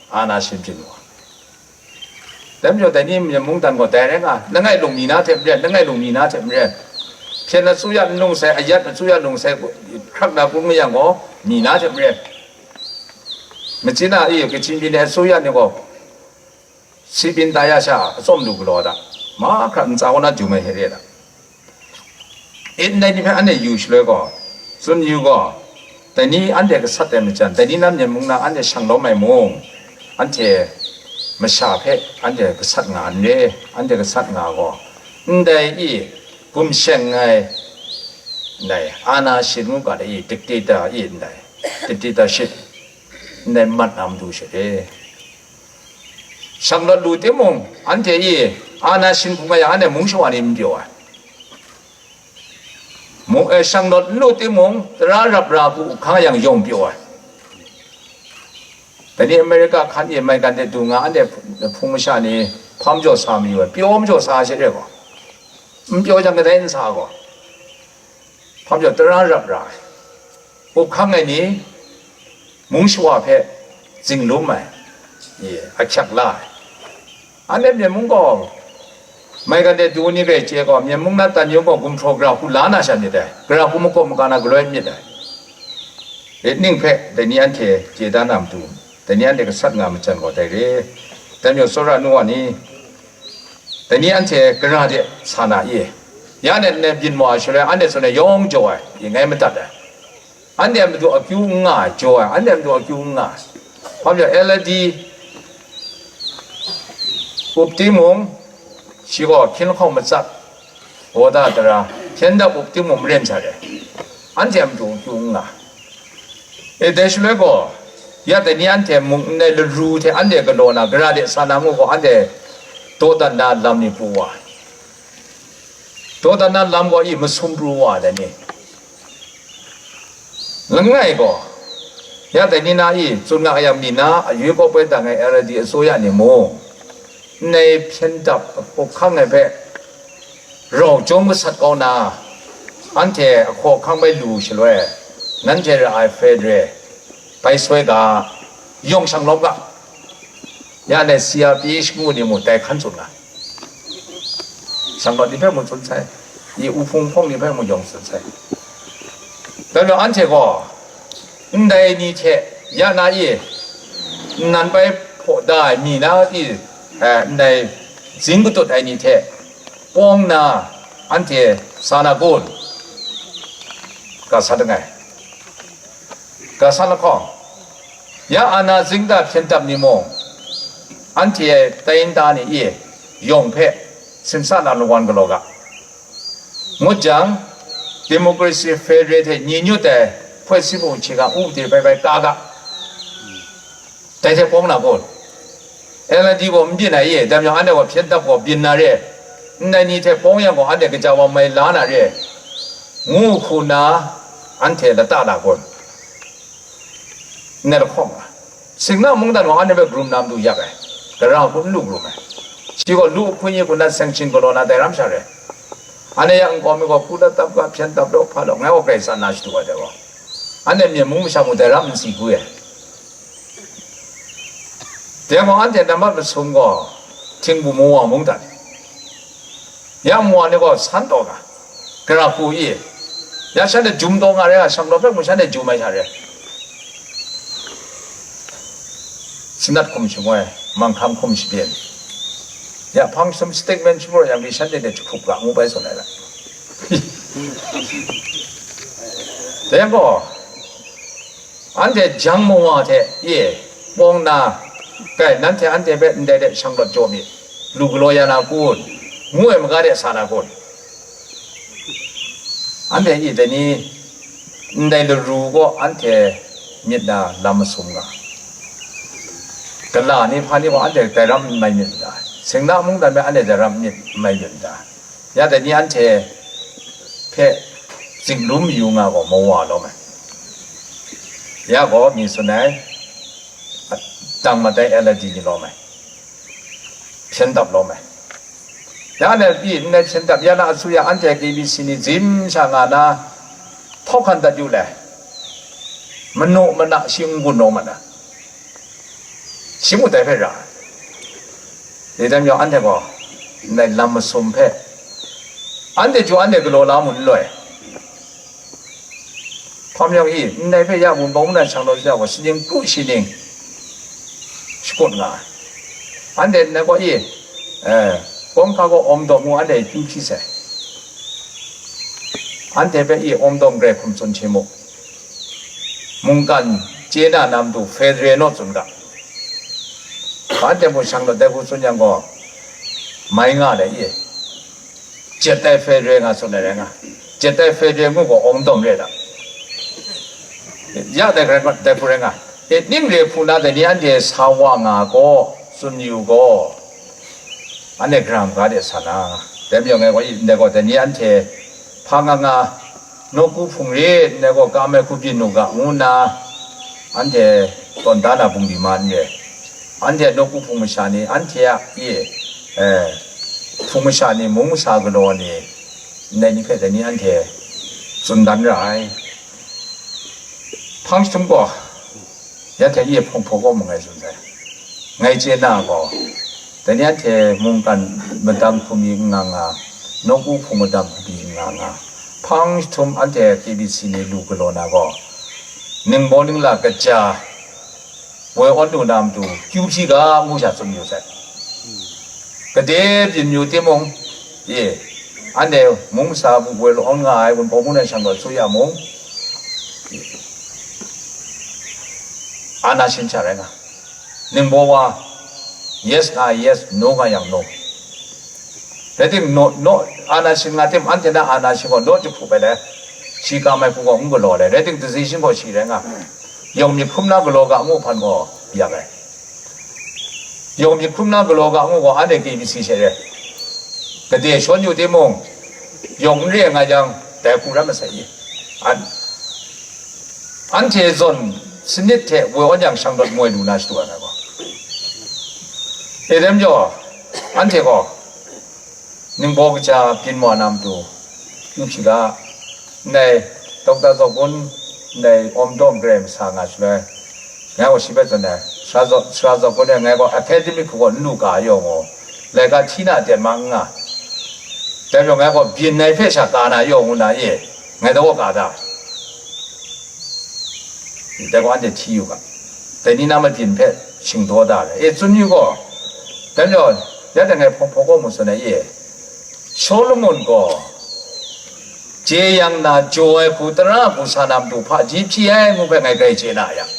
ana shin byin wa. Dai majaw, dai ni Myen mungdan gaw dai rai nga, langai lung mi na hte maren, langai lung mi na hte maren, hpyen asuya n lung sai, ayat asuya lung sai, hkrak na kung mayang gaw, mi na hte maren, machin a i, kachyin byin ai asuya ni gaw, si byin ta ya sha, atsawm lu galaw da, mahkra ntsa kaw na jum ai hte re da. Ndai ni hpe anhte yu shaloi gaw, tsun yu gaw, dai ni anhte gasat ai majan, dai ni na Myen mung na anhte shang lawm ai mung, anhte masha hpe anhte gasat nga n re, anhte gasat nga gaw, ndai i gumsheng ai, ndai ana shin ngu ga dai i, dictator i ndai, dictatorship, ndai mat na matu she re. Shang lawt lu timung, anhte i ana shin hkung ai yang, anhte mung shawa ni n pyaw ai. Mung, eh, shang lawt n lu timung, tara rap ra hku hkang yang yawng pyaw ai. Dai ni America hkan e mai gan de du nga, anhte hpung masha ni hpa majaw sa mayu ai, pyaw majaw sa she re gaw, n pyaw jang kadai n sa gaw, hpa majaw tara rap ra ai. Up hkang ai ni, mung shawa hpe zinglum ai, ye, ahkyak la ai. Anhte Myen mung gaw, mai gan de du ni rai chye gaw, Myen mung na tan yung gaw gumhpraw gara hku la na sha myit dai, gara hku makawp maga na galoi myit dai. Ret ning hpe, dai ni anhte chye da na matu, dai ni anhte gasat nga majan gaw dai re. Dai majaw tsawra nu wa ni, dai ni anhte gara de sa na ye, ya net net byin wa ai shaloi, anhte tsun ai yawng jaw ai, ye ngai madat ai. Anhte a matu akyu n nga ai, jaw ai, anhte a matu akyu n nga ai. Hpa majaw, L D Up timung, shi gaw hkying lahkawng matsat, wada tara, hpyen dap up timung maren sha re, anhte a matu kyu n nga. E, dai shaloi gaw, ya dai ni anhte mung ndai laru hte anhte galaw na, gara de sa na ngu gaw, anhte dawdan na lam ni pru wa, dawdan na lam gaw i masum pru wa dai ni. Langai gaw, ya dai ni na i tsun nga yang, mi na a yoi kawp bai dang ai L D A tsawya ni mung, ndai hpyen dap a hkawhkang ai hpe rau jawm gasat kau na, anhte a hkawhkang bai lu shaloi, nanhte ra ai federal bai soi ga, yawng shang lawm ga, ya ndai C R P H ngu ni mung dai hkan tsun nga. Shanglawt ni hpe mung tsun sai, i uhpung hpawng ni hpe mung yawng tsun sai. Dai majaw anhte gaw, ndai ni hte ya na i, nnan bai hpaw da ai mi na i, eh, ndai zing katut ai ni hte pawng na, anhte sa na kun? Ga sa langai. Ga sa lahkawng, ya ana zingda hpyen dap ni mung, anhte tai nta ni i yawng hpe sinsa na lawan galaw ga. Ngut jang, democracy federal hte ni nyut ai hpoi si mung hkying hkang u de bai bai ka ga. Dai hte pawng na kun? L N D gaw n byin ai ye, dai majaw anhte gaw hpyen dap gaw byin na re, ndai ni hte pawng yang gaw anhte kaja wa mai la na re, ngu hku na, anhte lata na kun? Ndai lahkawng a, Singna mungdan wa anhte hpe karum na matu yak ai, gara hku n lu karum ai. Shi gaw lu hpun yi hku na sanction galaw na dai ram sha re. Anhte ya nkau mi gaw hku la tap ga hpyen tap law hpa law, ngai gaw grai tsan na shadu ai dai gaw, anhte myen mung masha mung dai ram n si hku ai. Dai gaw anhte nambat masum gaw Htingbu mawa mungdan. Ya mawa ni gaw san taw ga, gara hku i, ya shanhte jum taw nga re, a shanglawt hpe mung shanhte jum ai sha re. Sinat hkum shamoi, manghkam hkum shabyin, ya hpang sum statement shapraw yang, shanhte hte jahkrup ga ngu bai tsun ai la. Dai gaw, anhte jang mawa hte e pawng na, kai, nanhte anhte hpe ndai de shanglawt jaw mi, lu galaw ya na kun, ngu ai maga de sa na kun? Anhte e dai ni, ndai laru gaw anhte myit na lam masum nga, gala ni hpa ni gaw anhte dai ram n mai myit n ta? Singna mungdan hpe anhte dai ram myit n mai myit n ta? Ya dai ni anhte hpe zingrum yu nga gaw mawa lawm ai. Ya gaw mi tsun ai, dang mat ai L D ni lawm ai, hpyen dap lawm ai. Ya anhte pyi ndai hpyen dap ya na asuya anhte K B C ni zim sha nga na, htaw hkan dat yu le, manu mana shi n gun lawm ai na. Shi mung dai hpe ra ai. Dai majaw anhte gaw ndai lam masum hpe, anhte chyu anhte galaw la mu n loi? Hpa majaw i, ndai hpe ya Wunpawng mungdan shanglawt ya gaw, sining kru sining shakut nga ai. Anhte ndai gaw i, eh, kawng hka gaw awng dawm ngu anhte kyu hpyi sai. Anhte hpe i awng dawm grai hkum tsun hte mu, mungkan chye na na matu federal naw tsun ga. Anhte mung shanglawt dai hku tsun yang gaw, mai nga le i, jet ai federal nga tsun ai rai nga, jet ai federal ngu gaw awng dawm re da. Ya dai hku rai nga, dai hku rai nga, e, ning re hpu na dai ni anhte sa wa nga gaw, tsun yu gaw, anhte gara maga de sa na, dai majaw ngai gaw, i ndai gaw, dai ni anhte hpa nga nga, nawku hpung re, ndai gaw kam ai hku byin u ga, ngu nna, anhte tawn da na bungli ma n re. Anhte nawku hpung masha ni, anhte a, i, eh, hpung masha ni, mung masa galaw ni, ndai ni hpe dai ni anhte tsun dan ra ai. Hpang jahtum gaw, ya hte i hpawng hpaw gaw mu ngai tsun sai. Ngai chye na gaw, dai ni anhte mungkan madam hku mi n nga nga, nawku hpung madam hku mi n nga nga, hpang jahtum anhte K B C ni lu galaw na gaw, ningbaw ningla kaja woi awn lu na matu kyu hpyi ga ngu sha tsun yu sai. Gade byin yu timung, e, anhte mung masa buk woi law awn nga ai Wunpawng mungdan shanglawt su ya mung, ana shin sha rai nga, ningbaw wa Yes nga ai yes, no nga yang no. Rai tim, no, no, ana shin nga tim, anhte na ana shin gaw, no jahku bai le, shi kam ai hku gaw n galaw le, rai tim, decision gaw shi rai nga. Yawng myit hkrum na galaw ga ngu hpan gaw yak ai. Yawng myit hkrum na galaw ga ngu gaw, anhte K B C she re. Gade shawn yu timung, yawng n re nga yang, dai hku rai masai i. An, anhte zawn sanit hte woi awn yang shang rawt moi lu na shadu ai gaw. E dem jaw, anhte gaw, ningbaw kaja byin wa na matu, n hpyi ga, ndai Doctor Zaw Kun, ndai Awm Dawm Karai masa nga shaloi, ngai gaw shi hpe tsun ai, Sara Zaw, Sara Zaw Kun e ngai gaw academic hku gaw n lu ga yaw ngu, laika hti na aten ma n nga, dai majaw ngai gaw byin ai hpe sha ka na yaw ngu na e, ngai dai gaw ka da. Dai gaw anhte hti yu ga, dai ni na mabyin hpe shingdaw da ai, e, tsun yu gaw, dai majaw, ya dai ngai hpawng hpawng gaw mu tsun ai e, Solomon gaw, jeyang na jaw ai hku, tara hku sa na matu hpaji hpyi ai ngu hpe ngai grai chye na yang,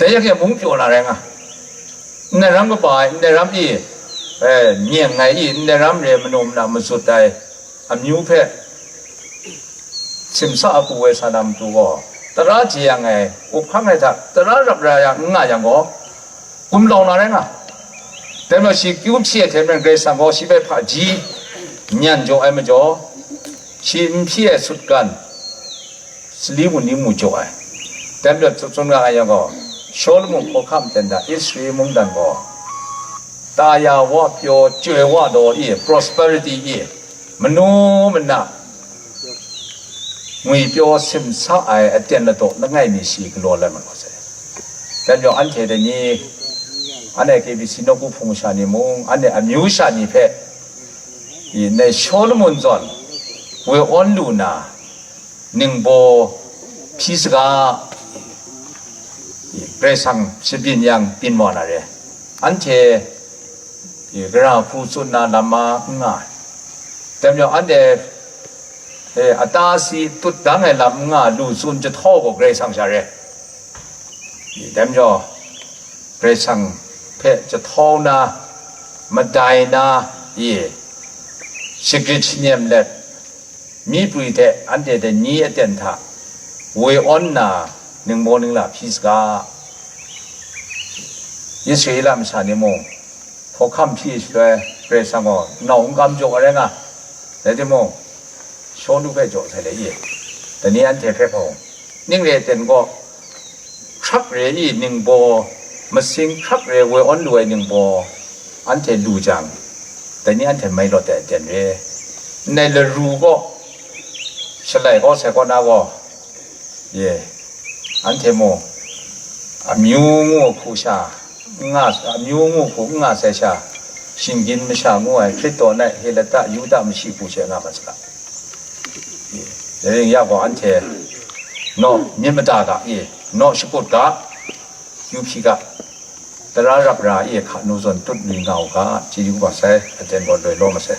dai yake mung pyaw na rai nga, ndai ram kaba ai, ndai ram i, e, nyeng ai i, ndai ram re manu mana mazut ai amyu hpe simsa a hku woi sa na matu gaw, tara jeyang ai, up hkang ai hta tara rap ra yang n nga yang gaw, gumlau na rai nga. Dai majaw shi kyu hpyi ai hte maren Karai Kasang gaw shi hpe hpaji nyan jaw ai majaw, shi n hpyi ai sutgan sali mu ni mu jaw ai. Dai majaw tsun nga ai yang gaw, Solomon hkawhkam ten hta Israel mungdan gaw, ta ya wa pyaw, chyoi wa daw i, prosperity i, manu mana ngwi pyaw simsa ai aten ladaw langai mi shi galaw lai mat wa sai. Dai majaw anhte dai ni, anhte K B C nawku hpung sha ni mung, anhte amyu sha ni hpe, i, ndai Solomon zawn woi awn lu na ningbaw hpyi saga, i, Karai Kasang shabyin yang byin wa na re. Anhte, i, gara hku tsun na lam ma n nga ai. Dai majaw anhte, e, ata si tut dang ai lam n nga lu tsun jahtaw gaw Karai Kasang sha re. I, dai majaw Karai Kasang hpe jahtaw na, madai na, i, shagrit shanyem let, myiprwi hte anhte dai ni aten hta woi awn nna ningbaw ningla hpyi saga. Israela masha ni mung hkawhkam hpyi shaloi, Karai Kasang gaw nau n kam jaw ai rai nga. Rai timung, Shawlu hpe jaw sai le i, dai ni anhte hpe hpawng, ning re ten gaw, hkrak re i ningbaw, masing hkrak re woi awn lu ai ningbaw, anhte lu jang, dai ni anhte mai lawt ai aten re. Ndai laru gaw, shalai kau sai kaw na gaw, ye, anhte mung, amyu ngu hku sha, n nga, amyu ngu hku n nga sai sha, shinggyim masha ngu ai Hkristo nai, Heleta, Yuda mashi hku she nga mat saga. Dai ring ya gaw, anhte naw myit mada ga, e, naw shakut ga, yu hpyi ga, tara rap ra, e, hka nu zawn tut lu nga u ga, chyeju kaba sai, aten gaw loi law masai.